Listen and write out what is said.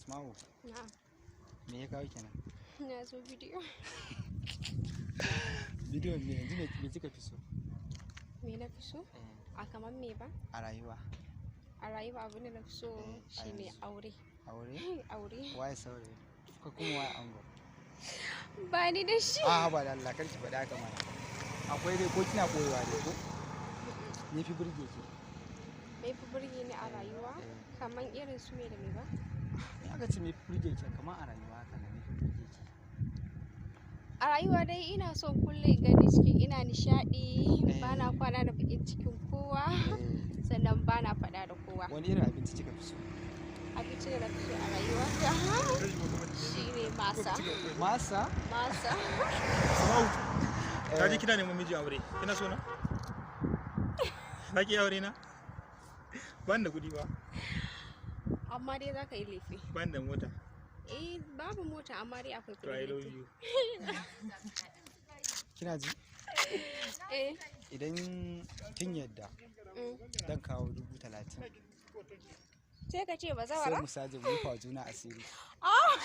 Asma'u, Na'am. me ya kawo kenan? Na zo bidiyo. Bidiyon me yanzu, me kika fi so? Me na fi so? Eh, A kamar me ba? a rayuwa. A rayuwa abin da na fi so Eh, a shine yanzu. aure. Aure? Aure. Waye saurayi? Ko kuma waye ango? Ba ni da shi. A, ba da Allah, kar ki faɗi haka mana. Akwai dai ko kina ɓoyewa dai ko? Me fi burge ki? Me fi burge ni a rayuwa? Eh. Kamar irin su me da me ba? In aka ce me fi burge ki kamar a rayuwa haka nan, me fi burge ki? A rayuwa dai ina son kullum in gani cikin ina nishaɗi, Eh. bana kwana da baƙin cikin kowa, Eh, sannan bana faɗa da kowa. wani irin abinci kika fi so? Abincin da na fi so a rayuwa shine masa. Masa? Masa. Asma'u, ta ji Eh, kina neman miji aure. Kina so na? Za ki yi aure na? Ban da kuɗi ba, Amma dai za ka yi lefe. ban da mota. Eh, babu mota amma dai akwai To, I kuɗin love lefe. you. Kina ji? Eh. Idan kin yadda, dan kawo 30,000. Sai ka ce Sai bazawara? mu saje mu rufa wa juna asiri. Ah!